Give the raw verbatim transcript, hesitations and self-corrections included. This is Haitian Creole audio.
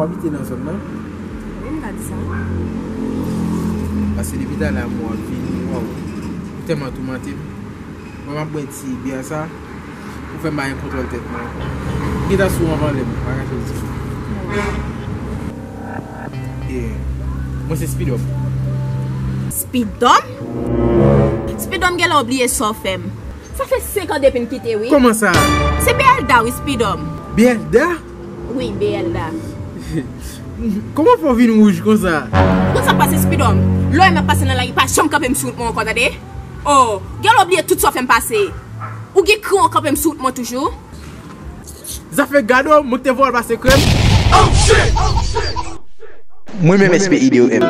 W abite nan zòn nan? Wi, m ka di sa. Paske depi talè a m wè w ap vini, waw. Ou tèlman toumante m. Mwen m ap bwè ti byè sa. Ou fè m pa gen kontwòl tèt mwen. M gentan sou anvan lè m pa kache l di. Yeah. Mwen se Speedom. Speedom? Speedom genlè w bliye sa w fè m. Sa fè senk an depi n kite wi. Kòman sa? Se Belda wi Speedom. Belda? Wi, Belda. Kòman fè w vin wouj konsa? Ou konn sa k pase Speedom? Lè w wè m ap pase nan lari pa janm kanpe m sou wout mwen ankò tande. Oh, genlè w bliye tout sa w fè m pase. Ou gen kran w kanpe m sou wout mwen toujou. Zafè gado, mwen te vwal pase krèm. Mwen menm S P I D O M.